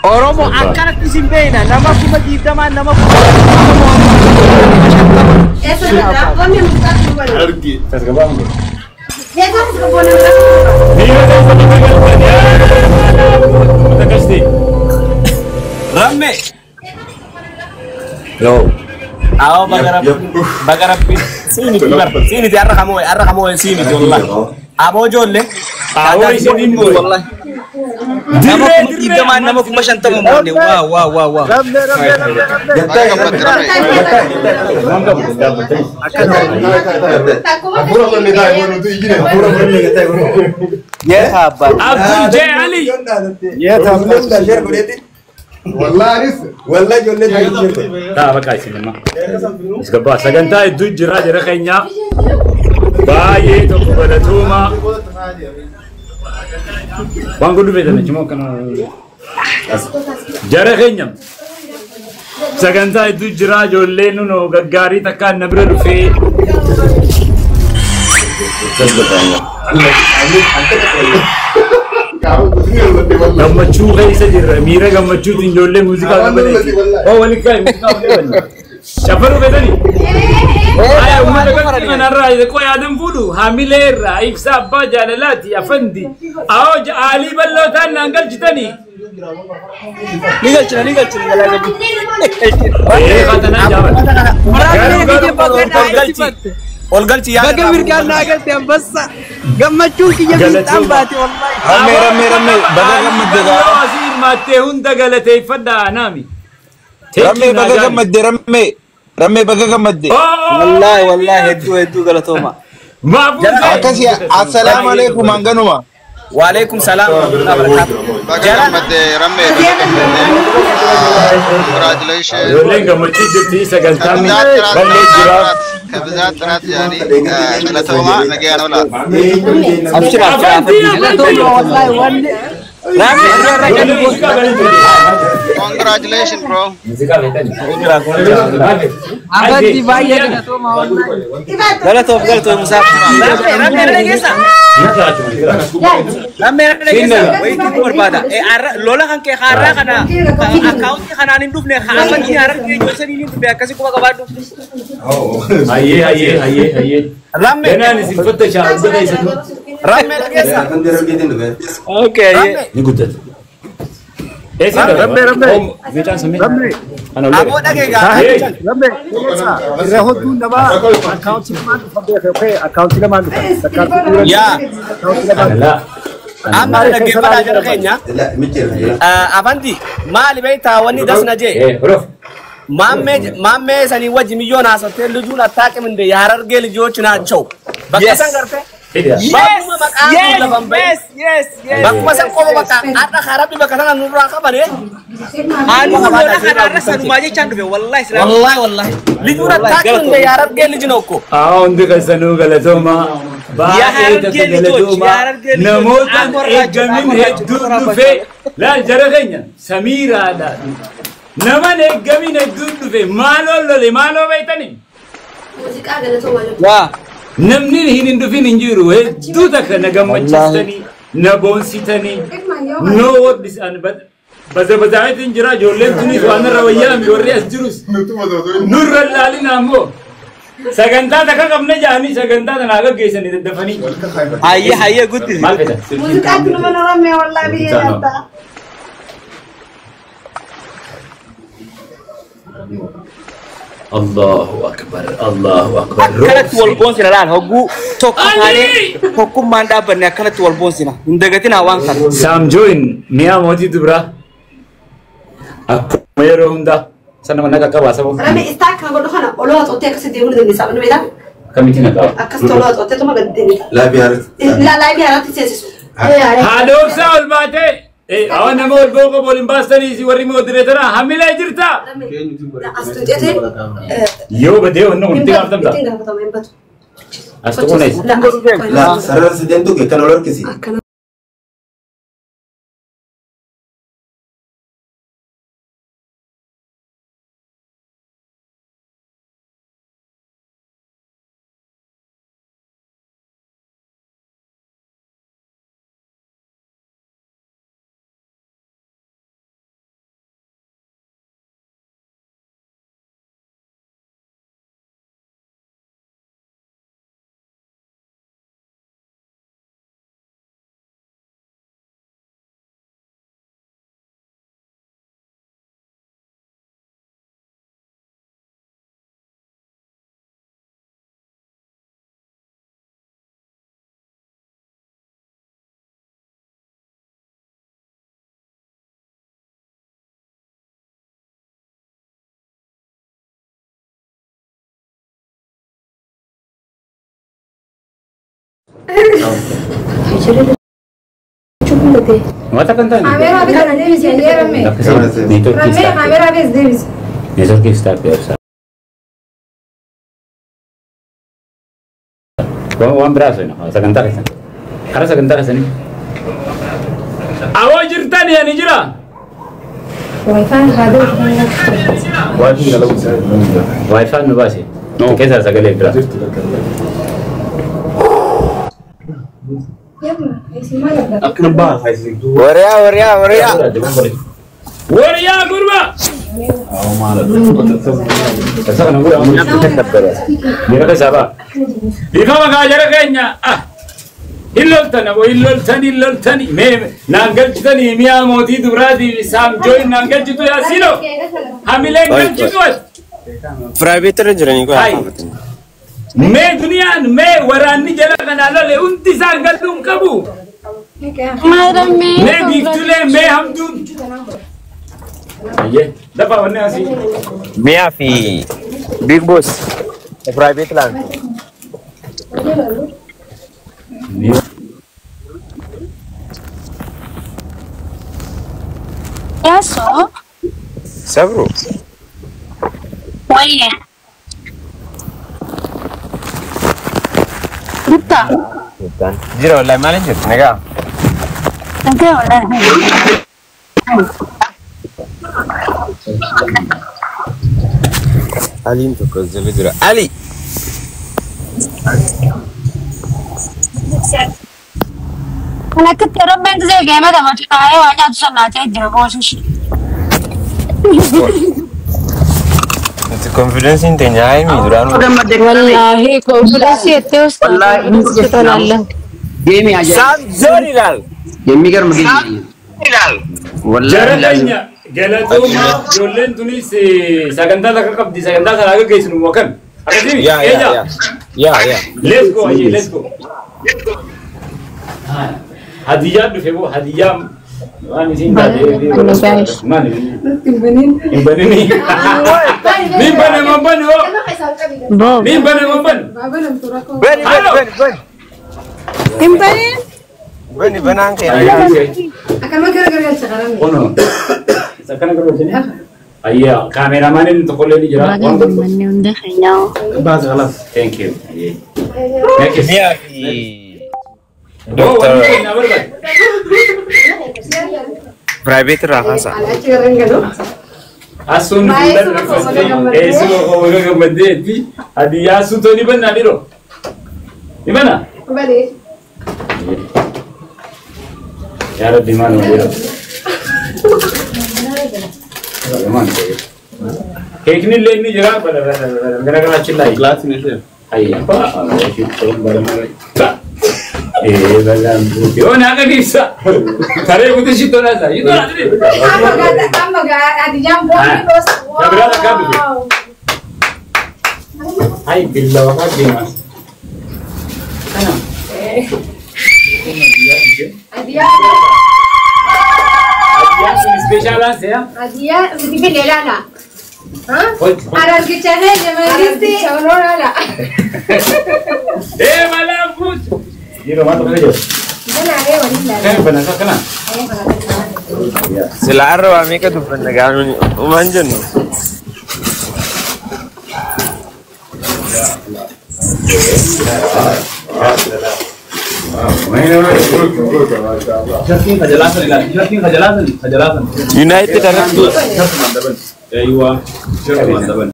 Oromo akkanatti isin beeyna nama 20,000 nama 50,000. Ramme. Yo. Awo bagarabbi siiniti bar siiniti arra kamoo siiniti wallahi. Aboo ijoollee. Aboo isin immoo. Wallahi. Nama 20,000 nama 50,000 moonne waa waa waa waa. Abdul J Ali. Taa bakka isin immoo. Isgabaa sagantaa hedduu jira jira keenya. Baay'ee tokko galatooma. Waan godhu beektan jechuun kana. Jara keenya. Sagantaa hedduu jira ijoolleen nunoo gaggaarii takkaan na bira dhufee. Gammachuu keessa jirra miira gammachuutiin ijoollee muuziqaa gammadeeti. Oo waliin kaa'e muuziqaa waliin Shafaruu beekanii? Aya uummata galchii kanarraa qoy aadan fuudhu hamilee irraa ibsa abbaa jaalalaati afandi. Awoo aalii bal'oo ta'an naan galchitanii. Ni galchina ni galchina. Ee katanaa jaabata. Ol galchi yaa Baga mirgaan naa galte ambassa. Gammachuun kiyya fiixaan baate wallahi. Ramme ramme ramme baga gammadde gaa. Asii hirmaattee hunda galateeffadhaa naami. Ramme baga gammadde ramme. Ramme baga gammadde. Wallahi wallahi hedduu hedduu galatooma. Akkasii assalaamu alaikum hanganuma. Waalaikum salaam wa rahmatullahi wa barakatuh. Baga gammadde ramme baga gammadde. Congratulations. Ijoolleen gammachuu jirti sagantaan bal'ee jira. ከብዛት ጥራት ያኒ galatooma nagayaan oola. Abshir abshir Galatooma wallahi wanni. Congratulations bro. Abaddi baay'ee galatooma wallahi. Galatoom galatoom Musaa. Ramme ramme dhageessa. Ramme ramme dhageessa. Wayitii ku barbaada. Lola kan kee haaraa kana akkaawuntii kanaan hin dhufne haafanni haaraa keenya sanii hin dhufne akkasii quba qabaadhu. Hayyee hayyee hayyee hayyee. Ramme. Ganaan isin fattashaa hunda keessattuu. Ramme dhageessa. Okay. Ni guddata. Ramme ramme. Mucaan samii. Ramme. Aboo dhageegaa. Ramme. Irra hodduun namaa akkaawuntii lamaan dhufan beekee okay akkaawuntii lamaan dhufan. Akkaawuntii Yaa. akkaawuntii lamaan dhufan. Amma dhaggeeffataa jira keenya. Afanti maali beektaa wanni dasna jee. ማሜ ሰኒ ወጅ ሚሊዮን አሰተ ልጁን አታውቅም እንደ የሐረርጌ ልጆች ናቸው። በከሰን ገርተ Yes yes yes. Bakkuma san qofa bakka har'a harabbi bakka sana nurraa qabane. Anu lola kana irra sanumaa jechaan dhufe wallahi islaam. Wallahi wallahi. Lijuun አታውቅም እንደ የሐረርጌ ልጅ ነው እኮ። Haa hundi keessanuu galatooma. Baay'ee tokko galatooma. Namoota eeggamin hedduu dhufe laal jara keenya samiiraadha. Naman eeggamin hedduu dhufe maaloo lole maaloo beektanii? Muuziqaa galatooma. Waa. Namni hin dhufin hin jiru hedduu takka na gammachiistanii na boonsitanii no words an baza bazaatiin jira ijoolleen tunis waan irra wayyaami warri as jirus nurra laalina ammoo sagantaa takka qabna jaanii sagantaa tanaa gaggeessanii daddafanii. Hayyee hayyee guddisi. Maal fedha? Muuziqaatti nama ramme wallahi biyya nyaata. Allahu akbar Allahu akbar. Akkanatti wal boonsina laal hogguu tokko taanee tokkummaan dhaabbanne akkanatti wal boonsina hin dagatinaa waan kana. Saam join mi'a mootii dubraa akkuma yeroo hundaa sana mana qaqqabaa saba. Ramme istaa kana godhu kana oloo haxoottee akkasitti deemuu ni dandeessa. Abni beektaa? Akkamitti na qaba? Akkasitti oloo haxoottee tuma gadi deemita. Laabii haaraatti seensisu. Haadhoofsaa ol baatee Awan nama ol ba'uu qabu waliin baastanii warri modereetara hamilee jirta. As tuuxeetee. Yoo badee wanni kun itti gaafatamta. Ittiin gaafatama hin batu. As tuquun eessa? La sarara sideentu kan ol harkisi. Akkana. Mata kan taane. Kaameeraa fi kana deebisi rammee. Rammee kaameeraa fi deebisi. Neetworkii istaap yaabsa. Waan biraa osoo hin sagantaa keessan. Karaa sagantaa keessanii. Awoo jirtani ani jira. Waayifaan haadha. Waayifaan nu baase. Keessaa sagalee bira. Wariyaa wariyaa wariyaa. Wariyaa gurba. Dhiifama kaa jara keenya. Hin loltan aboo hin loltan hin loltan mee naan galchitanii mi'a mootii dubaraatiif saam jooyin naan galchitu yaa siino hamileen galchitu as. Private irra jiranii koo. Mee duniyaan mee waraanni jala kanaa lole hundi isaan galuu hin qabu. Mee biiftulee mee hamduun. Ayyee lafa wanni asii. Mi'a fi Big Boss private land. Eso. Sabru. Oye. Gutta. Jira wallahi maal jirtu nagaa. Nagaa wallahi. Aliin tokko jala jira. Ali. Kan akka rabbeen gisee geema taphatu taa'ee waa nyaatu sannaatee jira booshish. Nuti konfidensiin teenya haayimi duraan. Wallaahi konfidensii jettee hospitaalaa tolaalla. Geemii ajaa'iba. Saam zoon ilaal. የሚገርም ጌም Ilaal. Jara keenya galatooma ijoolleen tunis sagantaa takka qabdi sagantaa sana akka geessinu wakkan. Akkasii Yaa yaa yaa. Yaa yaa. Let's go ayyee let's go. Hadiyyaa dhufe boo hadiyyaa waan isiin taate maali? Hin banini. Min bane man bane hoo. Min bane man bane. Bani bani bani bani. Hin banin. Bani banaan kee. Akkama gara galcha qaramee. Ono. Akkana gargalchine. Ayyaa kaameraamaaniin tokkollee ni jira. Baga gammanne hunda keenyaa. Baas خلاص. Thank you. Ayyee. Mi'a fi Doctor. Private irraa kaasa. Achi gareen galu. Asuun fuuldura riffattee eessuma koo baga gammaddeetti hadiyyaa asuun ni bannaa dhiroo. Ni banaa? Balee. Yaa Rabbi maal nu jedhu. Keekni illee inni jira garagaraachin laayi. Kilaasiin illee. Ayyaa. Balaan buute. Yoo naa qabeessa. Taree guutuu shittoon haasaa. Shittoon haasee. Amma hadiyyaan boolli dhoosa. Gabiraa takkaa dhufe. Ay billawa kaa deemaa. Kana. Hadiyyaan. Hadiyyaan sun ispeeshaal haasee. Hadiyyaan bifi leelaadha. Arargicha mangisti onoraadha. Balaan buute. Yeroo maal tokko jira? Banaalee waliin ilaalaa. Kan banaa kana? Sila har'a waa meeqa dubbanna gaanuun uumaan jennu. Shartiin kajalaasan ilaali. Shartiin kajalaasan. United Arab Shartumaan daban. Eeyyiwaa. Shartumaan daban.